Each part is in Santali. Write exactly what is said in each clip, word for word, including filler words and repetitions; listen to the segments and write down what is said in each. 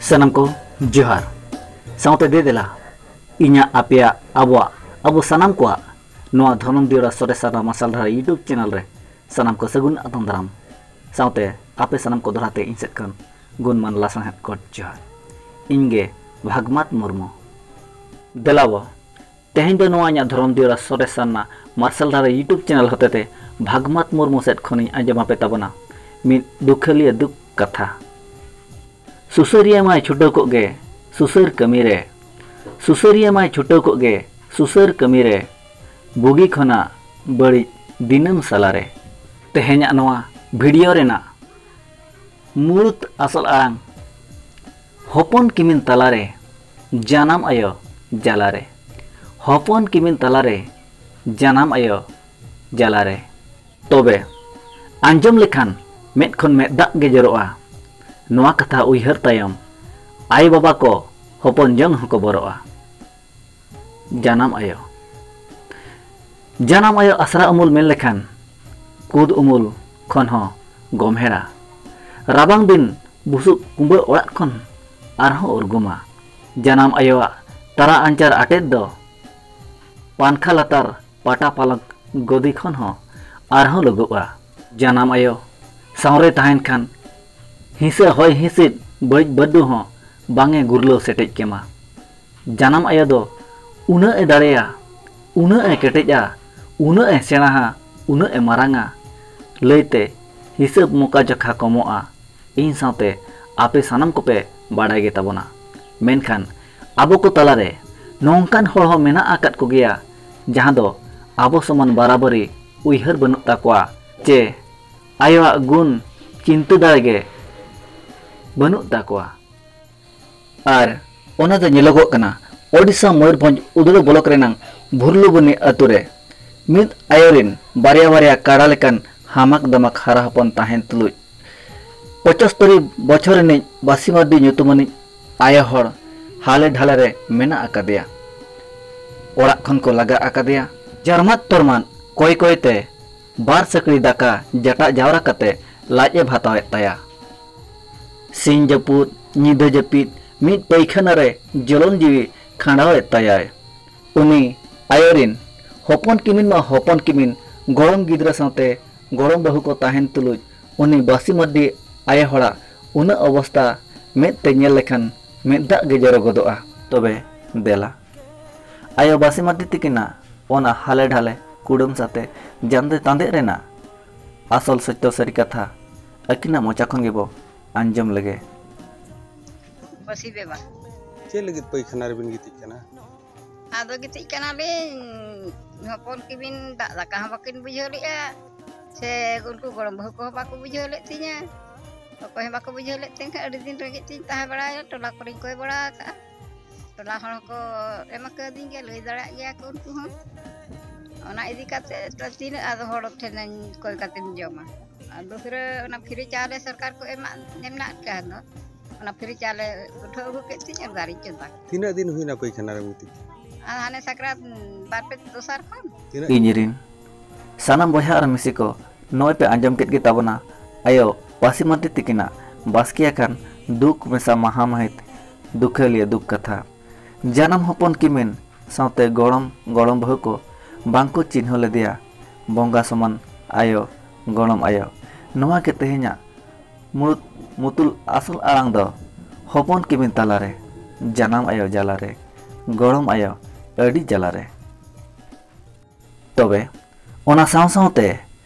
ᱥᱟᱱᱟᱢ ᱠᱚ ᱡᱚᱦᱟᱨ᱾ ᱥᱟᱶᱛᱮ ᱫᱮ ᱫᱮᱞᱟ, ᱤᱧᱟᱹᱜ, ᱟᱯᱮᱭᱟᱜ, ᱟᱵᱚᱣᱟᱜ, ᱟᱵᱚ ᱥᱟᱱᱟᱢ ᱠᱚᱣᱟᱜ ᱱᱚᱣᱟ ᱫᱷᱚᱨᱚᱢ ᱫᱤᱭᱚᱲᱟ ᱥᱚᱨᱮᱥ ᱟᱨ ᱢᱟᱨᱥᱟᱞ ᱰᱟᱦᱟᱨ YouTube ᱪᱮᱱᱮᱞ ᱨᱮ ᱥᱟᱱᱟᱢ ᱠᱚ ᱥᱟᱹᱜᱩᱱ ᱟᱛᱟᱝ ᱫᱟᱨᱟᱢ᱾ ᱥᱟᱶᱛᱮ ᱟᱯᱮ ᱥᱟᱱᱟᱢ ᱠᱚ ᱫᱚᱲᱦᱟ ᱛᱮ ᱤᱧ ᱥᱮᱫ ᱠᱷᱚᱱ ᱜᱩᱱᱢᱟᱱ ᱞᱟᱥᱟᱲᱦᱮᱫ ᱜᱚᱰ ᱡᱚᱦᱟᱨ᱾ ᱤᱧ ᱜᱮ ᱵᱷᱟᱜᱽᱢᱟᱛ ᱢᱩᱨᱢᱩ᱾ ᱫᱮᱞᱟᱵᱚ, ᱛᱮᱦᱮᱧ ᱫᱚ ᱱᱚᱣᱟ ᱤᱧᱟᱹᱜ ᱫᱷᱚᱨᱚᱢ ᱫᱤᱭᱚᱲᱟ ᱥᱚᱨᱮᱥ ᱥᱟᱨᱱᱟ ᱢᱟᱨᱥᱟᱞ ᱰᱟᱦᱟᱨ YouTube ᱪᱮᱱᱮᱞ ᱦᱚᱛᱮᱛᱮ ᱵᱷᱟᱜᱽᱢᱟᱛ ᱢᱩᱨᱢᱩ ᱥᱮᱫ ᱠᱷᱚᱱᱤᱧ ᱟᱸᱡᱚᱢ ᱟᱯᱮ ᱛᱟᱵᱚᱱᱟ ᱢᱤᱫ ᱫᱩᱠᱷᱟᱹᱞᱤᱭᱟᱹ ᱫᱩᱠ ᱠᱟᱛᱷᱟ᱾ ᱥᱩᱥᱟᱹᱨᱤᱭᱟᱹ ᱢᱟᱭ ᱪᱷᱩᱴᱟᱹᱣ ᱠᱚᱜ ᱜᱮ ᱥᱩᱥᱟᱹᱨ ᱠᱟᱹᱢᱤ ᱨᱮ᱾ ᱥᱩᱥᱟᱹᱨᱤᱭᱟᱹ ᱢᱟᱭ ᱪᱷᱩᱴᱟᱹᱣ ᱠᱚᱜ ᱜᱮ ᱥᱩᱥᱟᱹᱨ ᱠᱟᱹᱢᱤ ᱨᱮ᱾ ᱵᱩᱜᱤ ᱠᱷᱚᱱᱟᱜ ᱵᱟᱹᱲᱤᱡ ᱫᱤᱱᱟᱹᱢ ᱥᱟᱞᱟᱨᱮ᱾ ᱛᱮᱦᱮᱧᱟᱜ ᱱᱚᱣᱟ ᱵᱷᱤᱰᱤᱭᱳ ᱨᱮᱱᱟᱜ ᱢᱩᱲᱩᱫ ᱟᱥᱚᱞ ᱟᱲᱟᱝ, ᱦᱚᱯᱚᱱ ᱠᱤᱢᱤᱱ ᱛᱟᱞᱟᱨᱮ ᱡᱟᱱᱟᱢ ᱟᱭᱳ ᱡᱟᱞᱟᱨᱮ᱾ ᱦᱚᱯᱚᱱ ᱠᱤᱢᱤᱱ ᱛᱟᱞᱟᱨᱮ ᱡᱟᱱᱟᱢ ᱟᱭᱳ ᱡᱟᱞᱟᱨᱮ᱾ ᱛᱚᱵᱮ ᱟᱸᱡᱚᱢ ᱞᱮᱠᱷᱟᱱ ᱢᱮᱫ ᱠᱷᱚᱱ ᱢᱮᱫ ᱫᱟᱜ ᱜᱮ ᱡᱚᱨᱚᱜᱼᱟ᱾ ᱱᱚᱣᱟ ᱠᱟᱛᱷᱟ ᱩᱭᱦᱟᱹᱨ ᱛᱟᱭᱚᱢ ᱟᱭᱳ ᱵᱟᱵᱟ ᱠᱚ ᱦᱚᱯᱚᱱ ᱡᱚᱝ ᱦᱚᱸᱠᱚ ᱵᱚᱨᱚᱜᱼᱟ᱾ ᱡᱟᱱᱟᱢ ᱟᱭᱳ᱾ ᱡᱟᱱᱟᱢ ᱟᱭᱳ ᱟᱥᱨᱟ ᱩᱢᱩᱞ ᱢᱮᱱ ᱞᱮᱠᱷᱟᱱ ᱠᱩᱫ ᱩᱢᱩᱞ ᱠᱷᱚᱱ ᱦᱚᱸ ᱜᱚᱢᱦᱮᱲᱟ᱾ ᱨᱟᱵᱟᱝ ᱫᱤᱱ ᱵᱩᱥᱩᱵ ᱠᱩᱸᱵᱟᱹ ᱚᱲᱟᱜ ᱠᱷᱚᱱ ᱟᱨᱦᱚᱸ ᱩᱨᱜᱩᱢᱟ᱾ ᱡᱟᱱᱟᱢ ᱟᱭᱳᱣᱟᱜ ᱛᱟᱨᱟ ᱟᱧᱪᱟᱨ ᱟᱴᱮᱫ ᱫᱚ ᱯᱟᱱᱠᱷᱟ ᱞᱟᱛᱟᱨ ᱯᱟᱴᱟ ᱯᱟᱞᱚᱠ ᱜᱚᱫᱤ ᱠᱷᱚᱱ ᱦᱚᱸ ᱟᱨᱦᱚᱸ ᱞᱚᱜᱚᱜᱼᱟ᱾ ᱡᱟᱱᱟᱢ ᱟᱭᱳ ᱥᱟᱶᱨᱮ ᱛᱟᱦᱮᱱ ᱠᱷᱟᱱ ᱦᱤᱸᱥᱟᱹ ᱦᱚᱭ ᱦᱤᱸᱥᱤᱫ ᱵᱟᱹᱲᱤᱡ ᱵᱟᱹᱨᱰᱩ ᱦᱚᱸ ᱵᱟᱝ ᱮ ᱜᱩᱨᱞᱟᱹᱣ ᱥᱮᱴᱮᱡ ᱠᱮᱢᱟ᱾ ᱡᱟᱱᱟᱢ ᱟᱭᱳ ᱫᱚ ᱩᱱᱟᱹᱜ ᱮ ᱫᱟᱲᱮᱭᱟ, ᱩᱱᱟᱹᱜ ᱮ ᱠᱮᱴᱮᱡᱼᱟ, ᱩᱱᱟᱹᱜ ᱮ ᱥᱮᱬᱟᱦᱟ, ᱩᱱᱟᱹᱜ ᱮ ᱢᱟᱨᱟᱝᱟ᱾ ᱞᱟᱹᱭᱛᱮ ᱦᱤᱥᱟᱹᱵ ᱢᱚᱠᱟ ᱡᱚᱠᱷᱟ ᱠᱚᱢᱚᱜᱼᱟ᱾ ᱤᱧ ᱥᱟᱶᱛᱮ ᱟᱯᱮ ᱥᱟᱱᱟᱢ ᱠᱚᱯᱮ ᱵᱟᱲᱟᱭ ᱜᱮ ᱛᱟᱵᱚᱱᱟ᱾ ᱢᱮᱱᱠᱷᱟᱱ ᱟᱵᱚ ᱠᱚ ᱛᱟᱞᱟᱨᱮ ᱱᱚᱝᱠᱟᱱ ᱦᱚᱲ ᱦᱚᱸ ᱢᱮᱱᱟᱜ ᱟᱠᱟᱫ ᱠᱚᱜᱮᱭᱟ, ᱡᱟᱦᱟᱸ ᱫᱚ ᱟᱵᱚ ᱥᱚᱢᱟᱱ ᱵᱟᱨᱟᱵᱟᱹᱨᱤ ᱩᱭᱦᱟᱹᱨ ᱵᱟᱹᱱᱩᱜ ᱛᱟᱠᱚᱣᱟ, ᱪᱮ ᱟᱭᱳᱣᱟᱜ ᱜᱩᱱ ᱪᱤᱱᱛᱟᱹ ᱫᱟᱲᱮ ᱜᱮ ᱵᱟᱹᱱᱩᱜ ᱛᱟᱠᱚᱣᱟ᱾ ᱟᱨ ᱚᱱᱟ ᱫᱚ ᱧᱮᱞᱚᱜᱚᱜ ᱠᱟᱱᱟ ᱳᱰᱤᱥᱟ ᱢᱚᱭᱩᱨᱵᱷᱚᱸᱡᱽ ᱩᱫᱽᱲᱟᱹ ᱵᱞᱚᱠ ᱨᱮᱱᱟᱝ ᱵᱷᱩᱨᱞᱩᱵᱚᱱᱤ ᱟᱹᱛᱩ ᱨᱮ ᱢᱤᱫ ᱟᱭᱳ ᱨᱤᱱ ᱵᱟᱨᱭᱟ ᱵᱟᱨᱭᱟ ᱠᱟᱰᱟ ᱞᱮᱠᱟᱱ ᱦᱟᱢᱟᱠ ᱫᱟᱢᱟᱠ ᱦᱟᱨᱟ ᱦᱚᱯᱚᱱ ᱛᱟᱦᱮᱱ ᱛᱩᱞᱩᱡ ᱯᱚᱸᱪᱟᱛᱛᱳᱨ ᱵᱚᱪᱷᱚᱨ ᱨᱤᱱᱤᱡ ᱵᱟᱥᱤ ᱢᱟᱨᱰᱤ ᱧᱩᱛᱩᱢᱟᱱᱤᱡ ᱟᱭᱳ ᱦᱚᱲ ᱦᱟᱞᱮ ᱰᱷᱟᱞᱮ ᱨᱮ ᱢᱮᱱᱟᱜ ᱟᱠᱟᱫᱮᱭᱟ᱾ ᱚᱲᱟᱜ ᱠᱷᱚᱱ ᱠᱚ ᱞᱟᱜᱟ ᱟᱠᱟᱫᱮᱭᱟ᱾ ᱡᱟᱨᱢᱟᱫ ᱛᱚᱨᱢᱟᱫ ᱠᱚᱭ ᱠᱚᱭ ᱛᱮ ᱵᱟᱨ ᱥᱟᱹᱠᱲᱤ ᱫᱟᱠᱟ ᱡᱟᱴᱟᱜ ᱡᱟᱣᱨᱟ ᱠᱟᱛᱮ ᱞᱟᱡ ᱮ ᱵᱷᱟᱛᱟᱣᱮᱫ ᱛᱟᱭᱟ᱾ ᱥᱤᱧ ᱡᱟᱹᱯᱩᱫ, ᱧᱤᱫᱟᱹ ᱡᱟᱹᱯᱤᱫ, ᱢᱤᱫ ᱯᱟᱹᱭᱠᱷᱟᱱᱟ ᱨᱮ ᱡᱚᱞᱚᱱ ᱡᱤᱣᱤ ᱠᱷᱟᱸᱰᱟᱣᱮᱫ ᱛᱟᱭᱟᱭ᱾ ᱩᱱᱤ ᱟᱭᱳ ᱨᱤᱱ ᱦᱚᱯᱚᱱ ᱠᱤᱢᱤᱱ ᱢᱟ ᱦᱚᱯᱚᱱ ᱠᱤᱢᱤᱱ, ᱜᱚᱲᱚᱢ ᱜᱤᱫᱽᱨᱟᱹ ᱥᱟᱶᱛᱮ ᱜᱚᱲᱚᱢ ᱵᱟᱹᱦᱩ ᱠᱚ ᱛᱟᱦᱮᱱ ᱛᱩᱞᱩᱡ ᱩᱱᱤ ᱵᱟᱹᱥᱤ ᱢᱟᱹᱨᱰᱤ ᱟᱭᱳ ᱦᱚᱲᱟᱜ ᱩᱱᱟᱹᱜ ᱚᱵᱚᱥᱛᱟ ᱢᱮᱫ ᱛᱮ ᱧᱮᱞ ᱞᱮᱠᱷᱟᱱ ᱢᱮᱫ ᱫᱟᱜ ᱜᱮ ᱡᱚᱨᱚ ᱜᱚᱫᱚᱜᱼᱟ᱾ ᱛᱚᱵᱮ ᱫᱮᱞᱟ, ᱟᱭᱳ ᱵᱟᱹᱥᱤ ᱢᱟᱹᱨᱰᱤ ᱛᱤᱠᱤᱱᱟᱜ ᱚᱱᱟ ᱦᱟᱞᱮ ᱰᱷᱟᱞᱮ ᱠᱩᱰᱟᱹᱢ ᱥᱟᱛᱮ ᱡᱟᱸᱫᱮ ᱛᱟᱸᱫᱮᱜ ᱨᱮᱱᱟᱜ ᱟᱥᱚᱞ ᱥᱚᱛᱭᱚ ᱥᱟᱹᱨᱤ ᱠᱟᱛᱷᱟ ᱟᱹᱠᱤᱱᱟᱜ ᱢᱚᱪᱟ ᱠᱷᱚᱱ ᱜᱮᱵᱚ ᱟᱸᱡᱚᱢ ᱞᱮᱜᱮ᱾ ᱵᱟᱹᱥᱤ ᱵᱮᱵᱟ᱾ ᱪᱮᱫ ᱞᱟᱹᱜᱤᱫ ᱯᱟᱹᱭᱠᱷᱟᱱᱟ ᱨᱮᱵᱤᱱ ᱜᱤᱛᱤᱡ ᱠᱟᱱᱟ? ᱟᱫᱚ ᱜᱤᱛᱤᱡ ᱠᱟᱱᱟᱞᱤᱧ, ᱦᱚᱯᱚᱱ ᱠᱤᱱ ᱫᱟᱜ ᱫᱟᱠᱟ ᱦᱚᱸ ᱵᱟᱹᱠᱤᱱ ᱵᱩᱡᱷᱟᱹᱣ ᱞᱮᱫᱼᱟ, ᱥᱮ ᱩᱱᱠᱩ ᱜᱚᱲᱚᱢ ᱵᱟᱹᱦᱩ ᱠᱚᱦᱚᱸ ᱵᱟᱠᱚ ᱵᱩᱡᱷᱟᱹᱣ ᱞᱮᱫ ᱛᱤᱧᱟᱹ᱾ ᱚᱠᱚᱭ ᱦᱚᱸ ᱵᱟᱠᱚ ᱵᱩᱡᱷᱟᱹᱣ ᱞᱮᱫ ᱛᱤᱧ ᱠᱷᱟᱱ ᱟᱹᱰᱤ ᱫᱤᱱ ᱨᱮᱸᱜᱮᱡ ᱛᱤᱧ ᱛᱟᱦᱮᱸ ᱵᱟᱲᱟᱭᱮᱱᱟ, ᱴᱚᱞᱟ ᱠᱚᱨᱮᱧ ᱠᱚᱭ ᱵᱟᱲᱟ ᱟᱠᱟᱫᱼᱟ᱾ ᱴᱚᱞᱟ ᱦᱚᱲ ᱦᱚᱸᱠᱚ ᱮᱢ ᱟᱠᱟᱫᱤᱧ ᱜᱮᱭᱟ, ᱞᱟᱹᱭ ᱫᱟᱲᱮᱭᱟᱜ ᱜᱮᱭᱟ ᱠᱚ ᱩᱱᱠᱩ ᱦᱚᱸ᱾ ᱚᱱᱟ ᱤᱫᱤ ᱠᱟᱛᱮ ᱛᱤᱱᱟᱹᱜ ᱟᱫᱚ ᱦᱚᱲ ᱴᱷᱮᱱᱤᱧ ᱠᱚᱭ ᱠᱟᱛᱮᱢ ᱡᱚᱢᱟ? ᱟᱨ ᱫᱩᱥᱨᱟᱹ ᱚᱱᱟ ᱯᱷᱨᱤ ᱪᱟᱣᱞᱮ ᱥᱚᱨᱠᱟᱨ ᱠᱚ ᱮᱢᱟᱜ, ᱮᱢᱟᱜ ᱠᱟᱱ ᱫᱚ, ᱚᱱᱟ ᱯᱷᱨᱤ ᱪᱟᱣᱞᱮ ᱩᱴᱷᱟᱹᱣ ᱟᱹᱜᱩ ᱠᱮᱫ ᱛᱤᱧ ᱟᱨ ᱫᱟᱨᱮᱧ ᱪᱚᱸᱫᱟ ᱠᱮᱫᱟ᱾ ᱛᱤᱱᱟᱹᱜ ᱫᱤᱱ ᱦᱩᱭᱱᱟ ᱯᱟᱹᱭᱠᱷᱟᱱᱟ ᱨᱮ ᱢᱩᱛᱤ? ᱟᱨ ᱦᱟᱱᱮ ᱥᱟᱠᱨᱟᱛ ᱵᱟᱨ ᱯᱮ ᱫᱚᱥᱟᱨ ᱠᱷᱚᱱ᱾ ᱛᱤᱱᱟᱹᱜ? ᱤᱧ ᱨᱤᱱ ᱥᱟᱱᱟᱢ ᱵᱚᱭᱦᱟ ᱟᱨ ᱢᱤᱥᱤ ᱠᱚ, ᱱᱚᱜᱼᱚᱭ ᱯᱮ ᱟᱸᱡᱚᱢ ᱠᱮᱫ ᱜᱮ ᱛᱟᱵᱚᱱᱟ ᱟᱭᱳ ᱯᱟᱹᱥᱤ ᱢᱟᱹᱨᱰᱤ ᱛᱤᱠᱤᱱᱟᱜ ᱵᱟᱥᱠᱮ ᱟᱠᱟᱱ ᱫᱩᱠ ᱢᱮᱥᱟ ᱢᱟᱦᱟ ᱢᱟᱹᱦᱤᱛ ᱫᱩᱠᱷᱟᱹᱞᱤᱭᱟᱹ ᱫᱩᱠ ᱠᱟᱛᱷᱟ᱾ ᱡᱟᱱᱟᱢ ᱦᱚᱯᱚᱱ ᱠᱤᱢᱤᱱ ᱥᱟᱶᱛᱮ ᱜᱚᱲᱚᱢ, ᱜᱚᱲᱚᱢ ᱵᱟᱹᱦᱩ ᱠᱚ ᱵᱟᱝᱠᱚ ᱪᱤᱱᱦᱟᱹ ᱞᱮᱫᱮᱭᱟ ᱵᱚᱸᱜᱟ ᱥᱚᱢᱟᱱ ᱟᱭᱳ, ᱜᱚᱲᱚᱢ ᱟᱭᱳ᱾ ᱱᱚᱣᱟ ᱜᱮ ᱛᱮᱦᱮᱧᱟᱜ ᱢᱩᱲᱩᱫ ᱢᱩᱛᱩᱞ ᱟᱥᱚᱞ ᱟᱲᱟᱝ ᱫᱚ ᱦᱚᱯᱚᱱ ᱠᱤᱢᱤᱱ ᱛᱟᱞᱟᱨᱮ, ᱡᱟᱱᱟᱢ ᱟᱭᱳ ᱡᱟᱞᱟᱨᱮ, ᱜᱚᱲᱚᱢ ᱟᱭᱳ ᱟᱹᱰᱤ ᱡᱟᱞᱟᱨᱮ᱾ ᱛᱚᱵᱮ ᱚᱱᱟ ᱥᱟᱶ ᱥᱟᱶᱛᱮ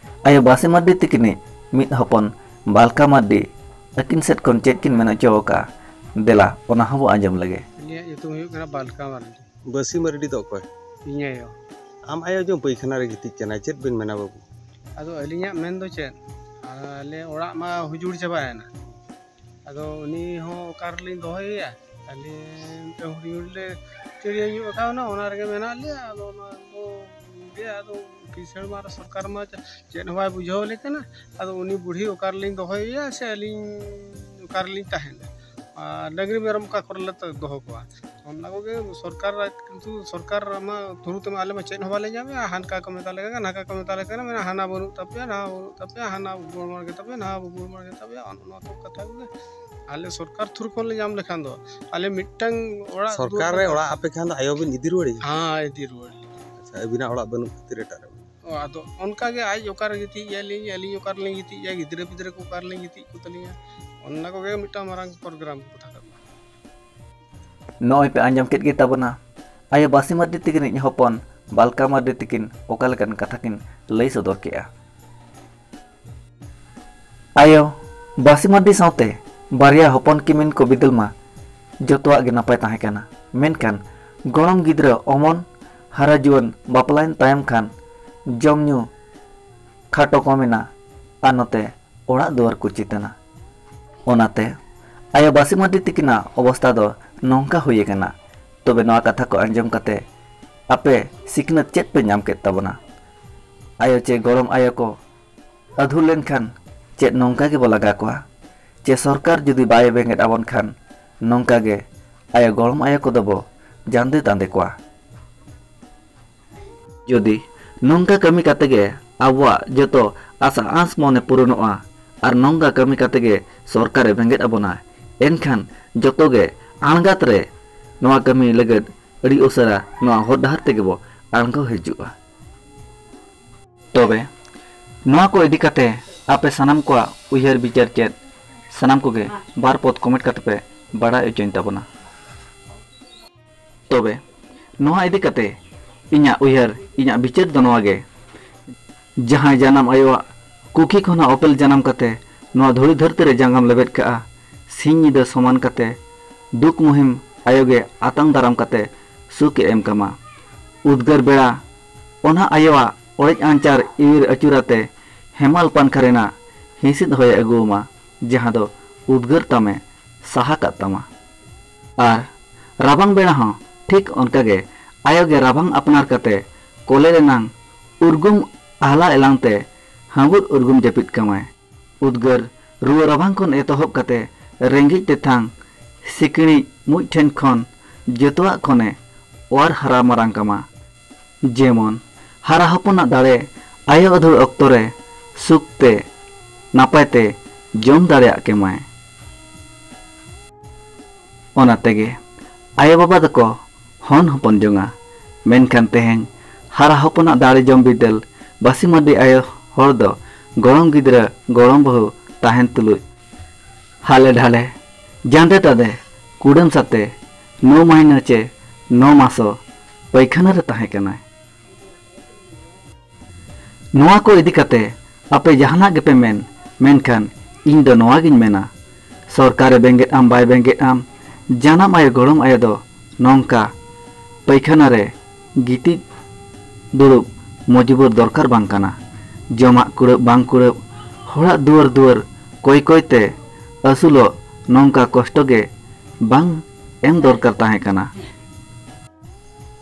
ᱟᱭᱳ ᱵᱟᱥᱮ ᱢᱟᱹᱨᱰᱤ ᱛᱤᱠᱤᱱᱤᱡ ᱢᱤᱫ ᱦᱚᱯᱚᱱ ᱵᱟᱞᱠᱟ ᱢᱟᱹᱨᱰᱤ ᱟᱹᱠᱤᱱ ᱥᱮᱫ ᱠᱷᱚᱱ ᱪᱮᱫ ᱠᱤᱱ ᱢᱮᱱ ᱦᱚᱪᱚ ᱟᱠᱟᱫᱼᱟ, ᱫᱮᱞᱟ ᱚᱱᱟ ᱦᱚᱸᱵᱚ ᱟᱸᱡᱚᱢ ᱞᱮᱜᱮ᱾ ᱤᱧᱟᱹᱜ ᱧᱩᱛᱩᱢ ᱦᱩᱭᱩᱜ ᱠᱟᱱᱟ ᱵᱟᱞᱠᱟ ᱢᱟᱹᱨᱰᱤ᱾ ᱵᱟᱹᱥᱤ ᱢᱟᱹᱨᱰᱤ ᱫᱚ ᱚᱠᱚᱭ? ᱤᱧ ᱟᱭᱳ᱾ ᱟᱢ ᱟᱭᱳ ᱡᱮ ᱯᱟᱹᱭᱠᱷᱟᱱᱟ ᱨᱮ ᱜᱤᱛᱤᱡ ᱠᱟᱱᱟᱭ, ᱪᱮᱫ ᱵᱤᱱ ᱢᱮᱱᱟ ᱵᱟᱹᱵᱩ? ᱟᱫᱚ ᱟᱹᱞᱤᱧᱟᱜ ᱢᱮᱱ ᱫᱚ ᱪᱮᱫ, ᱟᱞᱮ ᱚᱲᱟᱜ ᱢᱟ ᱦᱩᱡᱩᱲ ᱪᱟᱵᱟᱭᱮᱱᱟ᱾ ᱟᱫᱚ ᱩᱱᱤ ᱦᱚᱸ ᱚᱠᱟ ᱨᱮᱞᱤᱧ ᱫᱚᱦᱚᱭᱮᱭᱟ? ᱟᱞᱮ ᱢᱤᱫᱴᱟᱝ ᱦᱩᱰᱤᱧ ᱦᱩᱰᱤᱧ ᱞᱮ ᱪᱤᱲᱤᱭᱟᱹ ᱧᱚᱜ ᱟᱠᱟᱣᱱᱟ, ᱚᱱᱟ ᱨᱮᱜᱮ ᱢᱮᱱᱟᱜ ᱞᱮᱭᱟ᱾ ᱟᱫᱚ ᱚᱱᱟ ᱫᱚ ᱜᱮ, ᱟᱫᱚ ᱠᱤᱥᱟᱹᱬ ᱢᱟ ᱟᱨ ᱥᱚᱨᱠᱟᱨ ᱢᱟ ᱪᱮᱫ ᱦᱚᱸ ᱵᱟᱭ ᱵᱩᱡᱷᱟᱹᱣ ᱟᱞᱮ ᱠᱟᱱᱟ᱾ ᱟᱫᱚ ᱩᱱᱤ ᱵᱩᱲᱦᱤ ᱚᱠᱟ ᱨᱮᱞᱤᱧ ᱫᱚᱦᱚᱭᱮᱭᱟ ᱥᱮ ᱟᱹᱞᱤᱧ ᱚᱠᱟ ᱨᱮᱞᱤᱧ ᱛᱟᱦᱮᱱᱟ? ᱟᱨ ᱰᱟᱹᱝᱨᱤ ᱢᱮᱨᱚᱢ ᱚᱠᱟ ᱠᱚᱨᱮ ᱞᱮ ᱫᱚᱦᱚ ᱠᱚᱣᱟ? ᱚᱱᱟ ᱠᱚᱜᱮ ᱥᱚᱨᱠᱟᱨ, ᱠᱤᱱᱛᱩ ᱥᱚᱨᱠᱟᱨ ᱢᱟ ᱛᱷᱨᱩ ᱛᱮᱢᱟ ᱟᱞᱮ ᱢᱟ ᱪᱮᱫ ᱦᱚᱸ ᱵᱟᱞᱮ ᱧᱟᱢᱮᱜᱼᱟ᱾ ᱦᱟᱱᱠᱟ ᱠᱚ ᱢᱮᱛᱟ ᱞᱮ ᱠᱟᱱᱟ, ᱱᱟᱝᱠᱟ ᱠᱚ ᱢᱮᱛᱟ ᱞᱮ ᱠᱟᱱᱟ, ᱢᱮᱱᱟ ᱦᱟᱱᱟ ᱵᱟᱹᱱᱩᱜ ᱛᱟᱯᱮᱭᱟ, ᱱᱟᱣᱟ ᱵᱟᱹᱱᱩᱜ ᱛᱟᱯᱮᱭᱟ, ᱦᱟᱱᱟ ᱵᱩᱵᱩᱲ ᱢᱟᱲ ᱜᱮ ᱛᱟᱯᱮᱭᱟ, ᱱᱟᱣᱟ ᱵᱩᱵᱩᱲ ᱢᱟᱲ ᱜᱮ ᱛᱟᱯᱮᱭᱟ, ᱚᱱᱟ ᱠᱚ ᱠᱟᱛᱷᱟ ᱠᱚᱜᱮ᱾ ᱟᱞᱮ ᱥᱚᱨᱠᱟᱨ ᱛᱷᱨᱩ ᱠᱷᱚᱱ ᱞᱮ ᱧᱟᱢ ᱞᱮᱠᱷᱟᱱ ᱫᱚ ᱟᱞᱮ ᱢᱤᱫᱴᱟᱝ ᱚᱲᱟᱜ ᱥᱚᱨᱠᱟᱨ ᱨᱮ ᱫᱩᱣᱟᱹᱨ ᱚᱲᱟᱜ ᱟᱯᱮ ᱠᱷᱟᱱ ᱫᱚ ᱟᱭᱳ ᱵᱤᱱ ᱤᱫᱤ ᱨᱩᱣᱟᱹᱲᱮᱭᱟ? ᱦᱮᱸ, ᱤᱫᱤ ᱨᱩᱣᱟᱹᱲ᱾ ᱟᱪᱪᱷᱟ, ᱟᱹᱵᱤᱱᱟᱜ ᱚᱲᱟᱜ ᱵᱟᱹᱱᱩᱜ ᱠᱷᱟᱹᱛᱤᱨ ᱮᱴᱟᱜ ᱨᱮ ᱢᱮᱱᱟᱜ᱾ ᱚ, ᱟᱫᱚ ᱚᱱᱠᱟ ᱜᱮ ᱟᱡ ᱚᱠᱟᱨᱮ ᱜᱤᱛᱤᱡ ᱮᱭᱟ, ᱟᱹᱞᱤᱧ, ᱟᱹᱞᱤᱧ ᱚᱠᱟ ᱨᱮᱞᱤᱧ ᱜᱤᱛᱤᱡ ᱮᱭᱟ, ᱜᱤᱫᱽᱨᱟᱹ ᱯᱤᱫᱽᱨᱟᱹ ᱠᱚ ᱚᱠᱟ ᱨᱮᱞᱤᱧ ᱜᱤᱛᱤᱡ ᱠᱚ ᱛᱟᱹᱞᱤᱧᱟ, ᱚᱱᱟ ᱠᱚᱜᱮ ᱢᱤᱫᱴᱟᱝ ᱢᱟᱨᱟᱝ ᱯᱨᱳᱜᱨᱟᱢ ᱠᱟᱛᱷᱟ ᱠᱟᱱᱟ᱾ ᱱᱚᱜᱼᱚᱭ ᱯᱮ ᱟᱸᱡᱚᱢ ᱠᱮᱫ ᱜᱮ ᱛᱟᱵᱚᱱᱟ ᱟᱭᱳ ᱵᱟᱥᱤ ᱢᱟᱨᱰᱤ ᱛᱤᱠᱤᱱᱤᱡ ᱦᱚᱯᱚᱱ ᱵᱟᱞᱠᱟ ᱢᱟᱨᱰᱤ ᱛᱤᱠᱤᱱ ᱚᱠᱟ ᱞᱮᱠᱟᱱ ᱠᱟᱛᱷᱟ ᱠᱤᱱ ᱞᱟᱹᱭ ᱥᱚᱫᱚᱨ ᱠᱮᱜᱼᱟ᱾ ᱟᱭᱳ ᱵᱟᱥᱤ ᱢᱟᱨᱰᱤ ᱥᱟᱶᱛᱮ ᱵᱟᱨᱭᱟ ᱦᱚᱯᱚᱱ ᱠᱤᱢᱤᱱ ᱠᱚ ᱵᱤᱫᱟᱹᱞ ᱢᱟ ᱡᱚᱛᱚᱣᱟᱜ ᱜᱮ ᱱᱟᱯᱟᱭ ᱛᱟᱦᱮᱸ ᱠᱟᱱᱟ, ᱢᱮᱱᱠᱷᱟᱱ ᱜᱚᱲᱚᱢ ᱜᱤᱫᱽᱨᱟᱹ ᱚᱢᱚᱱ ᱦᱟᱨᱟ ᱡᱩᱣᱟᱹᱱ ᱵᱟᱯᱞᱟᱭᱮᱱ ᱛᱟᱭᱚᱢ ᱠᱷᱟᱱ ᱡᱚᱢ ᱧᱩ ᱠᱷᱟᱴᱚ ᱠᱚᱢ ᱮᱱᱟ ᱟᱨ ᱱᱚᱛᱮ ᱚᱲᱟᱜ ᱫᱩᱣᱟᱹᱨ ᱠᱚ ᱪᱤᱛᱟᱹᱱᱟ᱾ ᱚᱱᱟᱛᱮ ᱟᱭᱳ ᱵᱟᱥᱤ ᱢᱟᱨᱰᱤ ᱛᱤᱠᱤᱱᱟᱜ ᱚᱵᱚᱥᱛᱟ ᱫᱚ ᱱᱚᱝᱠᱟ ᱦᱩᱭ ᱟᱠᱟᱱᱟ᱾ ᱛᱚᱵᱮ ᱱᱚᱣᱟ ᱠᱟᱛᱷᱟ ᱠᱚ ᱟᱸᱡᱚᱢ ᱠᱟᱛᱮ ᱟᱯᱮ ᱥᱤᱠᱷᱱᱟᱹᱛ ᱪᱮᱫ ᱯᱮ ᱧᱟᱢ ᱠᱮᱫ ᱛᱟᱵᱚᱱᱟ? ᱟᱭᱳ ᱪᱮ ᱜᱚᱲᱚᱢ ᱟᱭᱳ ᱠᱚ ᱟᱹᱫᱷᱩᱨ ᱞᱮᱱᱠᱷᱟᱱ ᱪᱮᱫ ᱱᱚᱝᱠᱟ ᱜᱮᱵᱚ ᱞᱟᱜᱟ ᱠᱚᱣᱟ? ᱪᱮ ᱥᱚᱨᱠᱟᱨ ᱡᱩᱫᱤ ᱵᱟᱭ ᱵᱮᱸᱜᱮᱫ ᱟᱵᱚᱱ ᱠᱷᱟᱱ ᱱᱚᱝᱠᱟ ᱜᱮ ᱟᱭᱳ ᱜᱚᱲᱚᱢ ᱟᱭᱳ ᱠᱚᱫᱚ ᱵᱚ ᱡᱟᱸᱫᱮ ᱛᱟᱸᱫᱮ ᱠᱚᱣᱟ? ᱡᱩᱫᱤ ᱱᱚᱝᱠᱟ ᱠᱟᱹᱢᱤ ᱠᱟᱛᱮ ᱜᱮ ᱟᱵᱚᱣᱟᱜ ᱡᱚᱛᱚ ᱟᱥᱟ ᱟᱸᱥ ᱢᱚᱱᱮ ᱯᱩᱨᱩᱱᱚᱜᱼᱟ ᱟᱨ ᱱᱚᱝᱠᱟ ᱠᱟᱹᱢᱤ ᱠᱟᱛᱮ ᱜᱮ ᱥᱚᱨᱠᱟᱨᱮ ᱵᱮᱸᱜᱮᱫ ᱟᱵᱚᱱᱟ, ᱮᱱᱠᱷᱟᱱ ᱡᱚᱛᱚ ᱜᱮ ᱟᱬᱜᱟᱛ ᱨᱮ ᱱᱚᱣᱟ ᱠᱟᱹᱢᱤ ᱞᱟᱹᱜᱤᱫ ᱟᱹᱰᱤ ᱩᱥᱟᱹᱨᱟ ᱱᱚᱣᱟ ᱦᱚᱨ ᱰᱟᱦᱟᱨ ᱛᱮᱜᱮ ᱵᱚ ᱟᱬᱜᱚ ᱦᱤᱡᱩᱜᱼᱟ᱾ ᱛᱚᱵᱮ ᱱᱚᱣᱟ ᱠᱚ ᱤᱫᱤ ᱠᱟᱛᱮ ᱟᱯᱮ ᱥᱟᱱᱟᱢ ᱠᱚᱣᱟᱜ ᱩᱭᱦᱟᱹᱨ ᱵᱤᱪᱟᱹᱨ ᱪᱮᱫ, ᱥᱟᱱᱟᱢ ᱠᱚᱜᱮ ᱵᱟᱨ ᱯᱚᱫ comment ᱠᱟᱛᱮ ᱯᱮ ᱵᱟᱲᱟᱭ ᱦᱚᱪᱚᱧ ᱛᱟᱵᱚᱱᱟ᱾ ᱛᱚᱵᱮ ᱱᱚᱣᱟ ᱤᱫᱤ ᱠᱟᱛᱮ ᱤᱧᱟᱹᱜ ᱩᱭᱦᱟᱹᱨ, ᱤᱧᱟᱹᱜ ᱵᱤᱪᱟᱹᱨ ᱫᱚ ᱱᱚᱣᱟ ᱜᱮ, ᱡᱟᱦᱟᱸᱭ ᱡᱟᱱᱟᱢ ᱟᱭᱳᱣᱟᱜ ᱠᱩᱠᱷᱤ ᱠᱷᱚᱱᱟᱜ ᱚᱯᱮᱞ ᱡᱟᱱᱟᱢ ᱠᱟᱛᱮ ᱱᱚᱣᱟ ᱫᱷᱩᱲᱤ ᱫᱷᱟᱹᱨᱛᱤ ᱨᱮ ᱡᱟᱸᱜᱟᱢ ᱞᱮᱵᱮᱫ ᱠᱟᱜᱼᱟ, ᱥᱤᱧ ᱧᱤᱫᱟᱹ ᱥᱚᱢᱟᱱ ᱠᱟᱛᱮ ᱫᱩᱠ ᱢᱩᱦᱤᱢ ᱟᱭᱳ ᱜᱮ ᱟᱛᱟᱝ ᱫᱟᱨᱟᱢ ᱠᱟᱛᱮ ᱥᱩᱠ ᱮ ᱮᱢ ᱠᱟᱢᱟ᱾ ᱩᱫᱽᱜᱟᱹᱨ ᱵᱮᱲᱟ ᱚᱱᱟ ᱟᱭᱳᱣᱟᱜ ᱚᱲᱮᱡ ᱟᱧᱪᱟᱨ ᱤᱣᱤᱨ ᱟᱹᱪᱩᱨᱟᱛᱮ ᱦᱮᱢᱟᱞ ᱯᱟᱱᱠᱷᱟ ᱨᱮᱱᱟᱜ ᱦᱤᱸᱥᱤᱫ ᱦᱚᱭᱮ ᱟᱹᱜᱩᱣᱟᱢᱟ, ᱡᱟᱦᱟᱸ ᱫᱚ ᱩᱫᱽᱜᱟᱹᱨ ᱛᱟᱢᱮ ᱥᱟᱦᱟ ᱠᱟᱜ ᱛᱟᱢᱟ᱾ ᱟᱨ ᱨᱟᱵᱟᱝ ᱵᱮᱲᱟ ᱦᱚᱸ ᱴᱷᱤᱠ ᱚᱱᱠᱟ ᱜᱮ ᱟᱭᱳ ᱜᱮ ᱨᱟᱵᱟᱝ ᱟᱯᱱᱟᱨ ᱠᱟᱛᱮ ᱠᱚᱞᱮ ᱨᱮᱱᱟᱝ ᱩᱨᱜᱩᱢ ᱟᱦᱞᱟ ᱮᱞᱟᱝ ᱛᱮ ᱦᱟᱺᱵᱩᱫ ᱩᱨᱜᱩᱢ ᱡᱟᱹᱯᱤᱫ ᱠᱟᱢᱟᱭ᱾ ᱩᱫᱽᱜᱟᱹᱨ ᱨᱩᱣᱟᱹ ᱨᱟᱵᱟᱝ ᱠᱷᱚᱱ ᱮᱛᱚᱦᱚᱵ ᱠᱟᱛᱮ ᱨᱮᱸᱜᱮᱡ ᱛᱮᱛᱟᱝ ᱥᱤᱠᱲᱤᱡ ᱢᱩᱡ ᱴᱷᱮᱱ ᱠᱷᱚᱱ ᱡᱚᱛᱚᱣᱟᱜ ᱠᱷᱚᱱᱮ ᱚᱣᱟᱨ ᱦᱟᱨᱟ ᱢᱟᱨᱟᱝ ᱠᱟᱢᱟ᱾ ᱡᱮᱢᱚᱱ ᱦᱟᱨᱟ ᱦᱚᱯᱚᱱᱟᱜ ᱫᱟᱲᱮ ᱟᱭᱳ ᱟᱹᱫᱷᱩᱲ ᱚᱠᱛᱚ ᱨᱮ ᱥᱩᱠ ᱛᱮ ᱱᱟᱯᱟᱭ ᱛᱮ ᱡᱚᱢ ᱫᱟᱲᱮᱭᱟᱜ ᱠᱮᱢᱟᱭ᱾ ᱚᱱᱟ ᱛᱮᱜᱮ ᱟᱭᱳ ᱵᱟᱵᱟ ᱫᱚᱠᱚ ᱦᱚᱱ ᱦᱚᱯᱚᱱ ᱡᱚᱝᱟ᱾ ᱢᱮᱱᱠᱷᱟᱱ ᱛᱮᱦᱮᱧ ᱦᱟᱨᱟ ᱦᱚᱯᱚᱱᱟᱜ ᱫᱟᱲᱮ ᱡᱚᱢ ᱵᱤᱫᱟᱹᱞ ᱵᱟᱹᱥᱤ ᱢᱟᱹᱰᱤ ᱟᱭᱳ ᱦᱚᱲ ᱫᱚ ᱜᱚᱲᱚᱢ ᱜᱤᱫᱽᱨᱟᱹ ᱜᱚᱲᱚᱢ ᱵᱟᱹᱦᱩ ᱛᱟᱦᱮᱱ ᱛᱩᱞᱩᱡ ᱦᱟᱞᱮ ᱰᱷᱟᱞᱮ, ᱡᱟᱸᱫᱮ ᱛᱟᱫᱮ, ᱠᱩᱰᱟᱹᱢ ᱥᱟᱛᱮ ᱱᱚ ᱢᱟᱹᱦᱱᱟᱹ ᱪᱮ ᱱᱚ ᱢᱟᱥᱚ ᱯᱟᱭᱠᱷᱟᱱᱟ ᱨᱮ ᱛᱟᱦᱮᱸ ᱠᱟᱱᱟᱭ᱾ ᱱᱚᱣᱟ ᱠᱚ ᱤᱫᱤ ᱠᱟᱛᱮ ᱟᱯᱮ ᱡᱟᱦᱟᱱᱟᱜ ᱜᱮᱯᱮ ᱢᱮᱱ, ᱢᱮᱱᱠᱷᱟᱱ ᱤᱧ ᱫᱚ ᱱᱚᱣᱟ ᱜᱤᱧ ᱢᱮᱱᱟ, ᱥᱚᱨᱠᱟᱨᱮ ᱵᱮᱸᱜᱮᱫ ᱟᱢ ᱵᱟᱭ ᱵᱮᱸᱜᱮᱫ ᱟᱢ, ᱡᱟᱱᱟᱢ ᱟᱭᱳ ᱜᱚᱲᱚᱢ ᱟᱭᱳ ᱫᱚ ᱱᱚᱝᱠᱟ ᱯᱟᱭᱠᱷᱟᱱᱟ ᱨᱮ ᱜᱤᱛᱤᱡ ᱫᱩᱲᱩᱵ ᱢᱚᱡᱵᱩᱨ ᱫᱚᱨᱠᱟᱨ ᱵᱟᱝ ᱠᱟᱱᱟ᱾ ᱡᱚᱢᱟᱜ ᱠᱩᱲᱟᱹᱵ ᱵᱟᱝ ᱠᱩᱲᱟᱹᱵ, ᱦᱚᱲᱟᱜ ᱫᱩᱣᱟᱹᱨ ᱫᱩᱣᱟᱹᱨ ᱠᱚᱭ ᱠᱚᱭ ᱛᱮ ᱟᱹᱥᱩᱞᱚᱜ ᱱᱚᱝᱠᱟ ᱠᱚᱥᱴᱚ ᱜᱮ ᱵᱟᱝ ᱮᱢ ᱫᱚᱨᱠᱟᱨ ᱛᱟᱦᱮᱸ ᱠᱟᱱᱟ᱾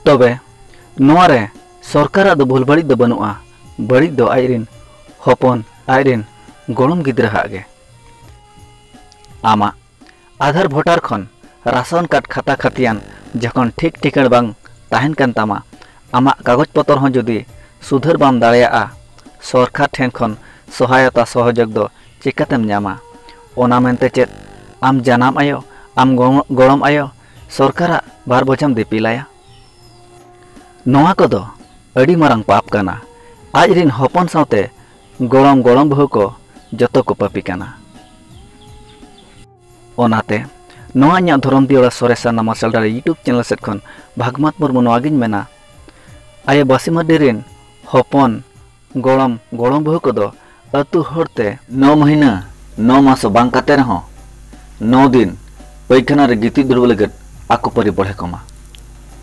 ᱛᱚᱵᱮ ᱱᱚᱣᱟ ᱨᱮ ᱥᱚᱨᱠᱟᱨᱟᱜ ᱫᱚ ᱵᱷᱩᱞ ᱵᱟᱹᱲᱤᱡ ᱫᱚ ᱵᱟᱹᱱᱩᱜᱼᱟ, ᱵᱟᱹᱲᱤᱡ ᱫᱚ ᱟᱡᱨᱤᱱ ᱦᱚᱯᱚᱱ, ᱟᱡᱨᱤᱱ ᱜᱚᱲᱚᱢ ᱜᱤᱫᱽᱨᱟᱹ ᱦᱟᱜ ᱜᱮ᱾ ᱟᱢᱟᱜ ᱟᱫᱷᱟᱨ ᱵᱷᱳᱴᱟᱨ ᱠᱷᱚᱱ ᱨᱟᱥᱚᱱ ᱠᱟᱨᱰ ᱠᱷᱟᱛᱟ ᱠᱷᱟᱹᱛᱤᱭᱟᱱ ᱡᱚᱠᱷᱚᱱ ᱴᱷᱤᱠ ᱴᱷᱤᱠᱟᱹᱬ ᱵᱟᱝ ᱛᱟᱦᱮᱱ ᱠᱟᱱ ᱛᱟᱢᱟ, ᱟᱢᱟᱜ ᱠᱟᱜᱚᱡᱽ ᱯᱚᱛᱚᱨ ᱦᱚᱸ ᱡᱩᱫᱤ ᱥᱩᱫᱷᱟᱹᱨ ᱵᱟᱢ ᱫᱟᱲᱮᱭᱟᱜᱼᱟ, ᱥᱚᱨᱠᱟᱨ ᱴᱷᱮᱱ ᱠᱷᱚᱱ ᱥᱚᱦᱟᱭᱚᱛᱟ ᱥᱚᱦᱚᱡᱳᱜᱽ ᱫᱚ ᱪᱤᱠᱟᱹᱛᱮᱢ ᱧᱟᱢᱟ? ᱚᱱᱟ ᱢᱮᱱᱛᱮ ᱪᱮᱫ ᱟᱢ ᱡᱟᱱᱟᱢ ᱟᱭᱳ, ᱟᱢ ᱜᱚ-, ᱜᱚᱲᱚᱢ ᱟᱭᱳ ᱥᱚᱨᱠᱟᱨᱟᱜ ᱵᱷᱟᱨ ᱵᱚᱡᱷᱟᱢ ᱫᱤᱯᱤᱞᱟᱭᱟ? ᱱᱚᱣᱟ ᱠᱚᱫᱚ ᱟᱹᱰᱤ ᱢᱟᱨᱟᱝ ᱯᱟᱯ ᱠᱟᱱᱟ᱾ ᱟᱡ ᱨᱤᱱ ᱦᱚᱯᱚᱱ ᱥᱟᱶᱛᱮ ᱜᱚᱲᱚᱢ ᱜᱚᱲᱚᱢ ᱵᱟᱹᱦᱩ ᱠᱚ ᱡᱚᱛᱚ ᱠᱚ ᱯᱟᱹᱯᱤ ᱠᱟᱱᱟ᱾ ᱚᱱᱟᱛᱮ ᱱᱚᱣᱟ ᱤᱧᱟᱹᱜ ᱫᱷᱚᱨᱚᱢ ᱫᱤᱭᱟᱹᱲᱟ ᱥᱚᱨᱮᱥᱟ ᱱᱟᱢᱟᱥᱟᱞ ᱰᱟᱹᱨᱤ YouTube ᱪᱮᱱᱮᱞ ᱥᱮᱫ ᱠᱷᱚᱱ ᱵᱷᱟᱜᱽᱢᱟᱛ ᱢᱩᱨᱢᱩ ᱱᱚᱣᱟ ᱜᱤᱧ ᱢᱮᱱᱟ, ᱟᱭᱳ ᱵᱟᱹᱥᱤ ᱢᱟᱹᱨᱰᱤ ᱨᱤᱱ ᱦᱚᱯᱚᱱ, ᱜᱚᱲᱚᱢ, ᱜᱚᱲᱚᱢ ᱵᱟᱹᱦᱩ ᱠᱚᱫᱚ ᱟᱹᱛᱩ ᱦᱚᱲ ᱛᱮ ᱱᱚ ᱢᱟᱹᱦᱤᱱᱟᱹ, ᱱᱚ ᱢᱟᱥ ᱵᱟᱝ ᱠᱟᱛᱮ ᱨᱮᱦᱚᱸ ᱱᱚ ᱫᱤᱱ ᱯᱟᱹᱭᱠᱷᱟᱱᱟ ᱨᱮ ᱜᱤᱛᱤᱡ ᱫᱩᱲᱩᱵ ᱞᱟᱹᱜᱤᱫ ᱟᱠᱚ ᱯᱟᱹᱨᱤ ᱵᱚᱲᱦᱮ ᱠᱚᱢᱟ᱾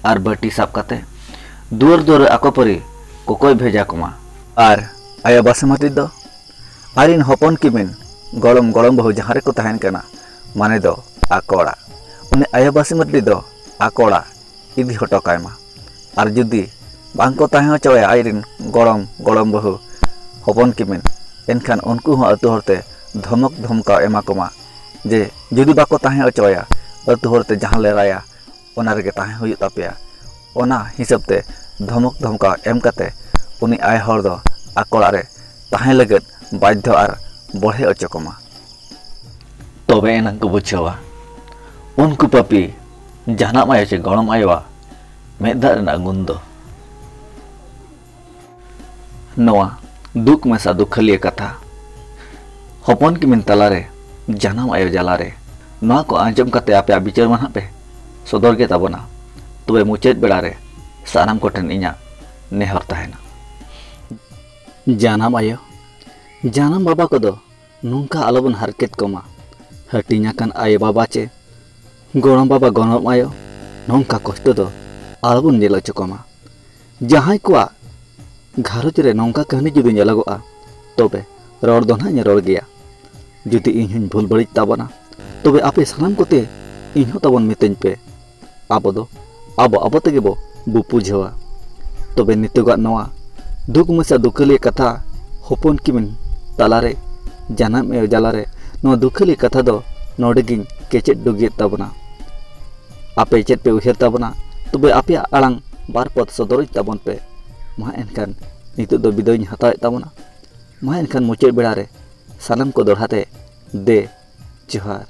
ᱟᱨ ᱵᱟᱹᱴᱤ ᱥᱟᱵ ᱠᱟᱛᱮ ᱫᱩᱣᱟᱹᱨ ᱫᱩᱣᱟᱹᱨ ᱟᱠᱚ ᱯᱟᱹᱨᱤ ᱠᱚᱠᱚᱭ ᱵᱷᱮᱡᱟ ᱠᱚᱢᱟ᱾ ᱟᱨ ᱟᱭᱳ ᱵᱟᱹᱥᱤ ᱢᱟᱹᱨᱰᱤ ᱫᱚ ᱟᱡᱨᱤᱱ ᱦᱚᱯᱚᱱ ᱠᱤᱢᱤᱱ ᱜᱚᱲᱚᱢ ᱜᱚᱲᱚᱢ ᱵᱟᱹᱦᱩ ᱡᱟᱦᱟᱸ ᱨᱮᱠᱚ ᱛᱟᱦᱮᱱ ᱠᱟᱱᱟ, ᱢᱟᱱᱮ ᱫᱚ ᱟᱠᱚ ᱚᱲᱟᱜ, ᱩᱱᱤ ᱟᱭᱳ ᱵᱟᱹᱥᱤ ᱢᱟᱹᱨᱰᱤ ᱫᱚ ᱟᱠᱚ ᱚᱲᱟᱜ ᱤᱫᱤ ᱦᱚᱴᱚ ᱠᱟᱭ ᱢᱟ᱾ ᱟᱨ ᱡᱩᱫᱤ ᱵᱟᱝ ᱠᱚ ᱛᱟᱦᱮᱸ ᱦᱚᱪᱚᱣᱟᱭᱟ ᱟᱡᱨᱤᱱ ᱜᱚᱲᱚᱢ ᱜᱚᱲᱚᱢ ᱵᱟᱹᱦᱩ ᱦᱚᱯᱚᱱ ᱠᱤᱢᱤᱱ, ᱮᱱᱠᱷᱟᱱ ᱩᱱᱠᱩ ᱦᱚᱸ ᱟᱹᱛᱩ ᱦᱚᱲᱛᱮ ᱫᱷᱚᱢᱚᱠ ᱫᱷᱚᱢᱠᱟᱣ ᱮᱢᱟ ᱠᱚᱢᱟ ᱡᱮ ᱡᱩᱫᱤ ᱵᱟᱠᱚ ᱛᱟᱦᱮᱸ ᱦᱚᱪᱚᱣᱟᱭᱟ, ᱟᱹᱛᱩ ᱦᱚᱲᱛᱮ ᱡᱟᱦᱟᱸ ᱞᱮ ᱨᱟᱭᱟ, ᱚᱱᱟ ᱨᱮᱜᱮ ᱛᱟᱦᱮᱸ ᱦᱩᱭᱩᱜ ᱛᱟᱯᱮᱭᱟ᱾ ᱚᱱᱟ ᱦᱤᱥᱟᱹᱵ ᱛᱮ ᱫᱷᱚᱢᱚᱠ ᱫᱷᱚᱢᱠᱟᱣ ᱮᱢ ᱠᱟᱛᱮ ᱩᱱᱤ ᱟᱭᱳ ᱦᱚᱲ ᱫᱚ ᱟᱠᱚ ᱚᱲᱟᱜ ᱨᱮ ᱛᱟᱦᱮᱸ ᱞᱟᱹᱜᱤᱫ ᱵᱟᱫᱽᱫᱷᱚ ᱟᱨ ᱵᱚᱲᱦᱮ ᱦᱚᱪᱚ ᱠᱚᱢᱟ᱾ ᱛᱚᱵᱮ ᱮᱱᱟᱝ ᱠᱚ ᱵᱩᱡᱷᱟᱹᱣᱟ ᱩᱱᱠᱩ ᱯᱟᱹᱯᱤ ᱡᱟᱱᱟᱢ ᱟᱭᱳ ᱪᱮ ᱜᱚᱲᱚᱢ ᱟᱭᱳᱣᱟᱜ ᱢᱮᱫ ᱫᱟᱜ ᱨᱮᱱᱟᱜ ᱜᱩᱱ ᱫᱚ᱾ ᱱᱚᱣᱟ ᱫᱩᱠ ᱢᱮᱥᱟ ᱫᱩᱠᱷᱟᱹᱞᱤᱭᱟᱹ ᱠᱟᱛᱷᱟ, ᱦᱚᱯᱚᱱ ᱠᱤᱢᱤᱱ ᱛᱟᱞᱟᱨᱮ ᱡᱟᱱᱟᱢ ᱟᱭᱳ ᱡᱟᱞᱟᱨᱮ, ᱱᱚᱣᱟ ᱠᱚ ᱟᱸᱡᱚᱢ ᱠᱟᱛᱮ ᱟᱯᱮᱭᱟᱜ ᱵᱤᱪᱟᱹᱨ ᱢᱟ ᱱᱟᱦᱟᱜ ᱯᱮ ᱥᱚᱫᱚᱨ ᱜᱮ ᱛᱟᱵᱚᱱᱟ᱾ ᱛᱚᱵᱮ ᱢᱩᱪᱟᱹᱫ ᱵᱮᱲᱟ ᱨᱮ ᱥᱟᱱᱟᱢ ᱠᱚᱴᱷᱮᱱ ᱤᱧᱟᱹᱜ ᱱᱮᱦᱚᱨ ᱛᱟᱦᱮᱱᱟ, ᱡᱟᱱᱟᱢ ᱟᱭᱳ, ᱡᱟᱱᱟᱢ ᱵᱟᱵᱟ ᱠᱚᱫᱚ ᱱᱚᱝᱠᱟ ᱟᱞᱚᱵᱚᱱ ᱦᱟᱨᱠᱮᱛ ᱠᱚᱢᱟ᱾ ᱦᱟᱹᱴᱤᱧ ᱟᱠᱟᱱ ᱟᱭᱳ ᱵᱟᱵᱟ ᱪᱮ ᱜᱚᱲᱚᱢ ᱵᱟᱵᱟ ᱜᱚᱲᱚᱢ ᱟᱭᱳ ᱱᱚᱝᱠᱟ ᱠᱚᱥᱴᱚ ᱫᱚ ᱟᱞᱚᱵᱚᱱ ᱧᱮᱞ ᱦᱚᱪᱚ ᱠᱚᱢᱟ᱾ ᱡᱟᱦᱟᱸᱭ ᱠᱚᱣᱟᱜ ᱜᱷᱟᱨᱚᱸᱡᱽ ᱨᱮ ᱱᱚᱝᱠᱟ ᱠᱟᱹᱦᱱᱤ ᱡᱩᱫᱤ ᱧᱮᱞᱚᱜᱚᱜᱼᱟ, ᱛᱚᱵᱮ ᱨᱚᱲ ᱫᱚ ᱱᱟᱦᱟᱜ ᱤᱧ ᱨᱚᱲ ᱜᱮᱭᱟ᱾ ᱡᱩᱫᱤ ᱤᱧ ᱦᱚᱸᱧ ᱵᱷᱩᱞ ᱵᱟᱹᱲᱤᱡ ᱛᱟᱵᱚᱱᱟ, ᱛᱚᱵᱮ ᱟᱯᱮ ᱥᱟᱱᱟᱢ ᱠᱚᱛᱮ ᱤᱧ ᱦᱚᱸ ᱛᱟᱵᱚᱱ ᱢᱤᱛᱟᱹᱧ ᱯᱮ᱾ ᱟᱵᱚ ᱫᱚ ᱟᱵᱚ ᱟᱵᱚ ᱛᱮᱜᱮ ᱵᱚ ᱵᱩᱯᱩᱡᱷᱟᱹᱣᱟ᱾ ᱛᱚᱵᱮ ᱱᱤᱛᱚᱜᱟᱜ ᱱᱚᱣᱟ ᱫᱩᱠ ᱢᱮᱥᱟ ᱫᱩᱠᱷᱟᱹᱞᱤᱭᱟᱹ ᱠᱟᱛᱷᱟ, ᱦᱚᱯᱚᱱ ᱠᱤᱢᱤᱱ ᱛᱟᱞᱟᱨᱮ ᱡᱟᱱᱟᱢ ᱟᱭᱳ ᱡᱟᱞᱟᱨᱮ, ᱱᱚᱣᱟ ᱫᱩᱠᱷᱟᱹᱞᱤ ᱠᱟᱛᱷᱟ ᱫᱚ ᱱᱚᱰᱮ ᱜᱤᱧ ᱠᱮᱪᱮᱫ ᱰᱩᱜᱤᱭᱮᱫ ᱛᱟᱵᱚᱱᱟ᱾ ᱟᱯᱮ ᱪᱮᱫ ᱯᱮ ᱩᱭᱦᱟᱹᱨ ᱛᱟᱵᱚᱱᱟ? ᱛᱚᱵᱮ ᱟᱯᱮᱭᱟᱜ ᱟᱲᱟᱝ ᱵᱟᱨ ᱯᱚᱫ ᱥᱚᱫᱚᱨᱤᱡ ᱛᱟᱵᱚᱱ ᱯᱮ᱾ ᱢᱟ ᱮᱱᱠᱷᱟᱱ ᱱᱤᱛᱚᱜ ᱫᱚ ᱵᱤᱫᱟᱹᱭ ᱤᱧ ᱦᱟᱛᱟᱣᱮᱫ ᱛᱟᱵᱚᱱᱟ᱾ ᱢᱟ ᱮᱱᱠᱷᱟᱱ ᱢᱩᱪᱟᱹᱫ ᱵᱮᱲᱟ ᱨᱮ ᱥᱟᱱᱟᱢ ᱠᱚ ᱫᱚᱲᱦᱟ ᱛᱮ ᱫᱮ ᱡᱚᱦᱟᱨ᱾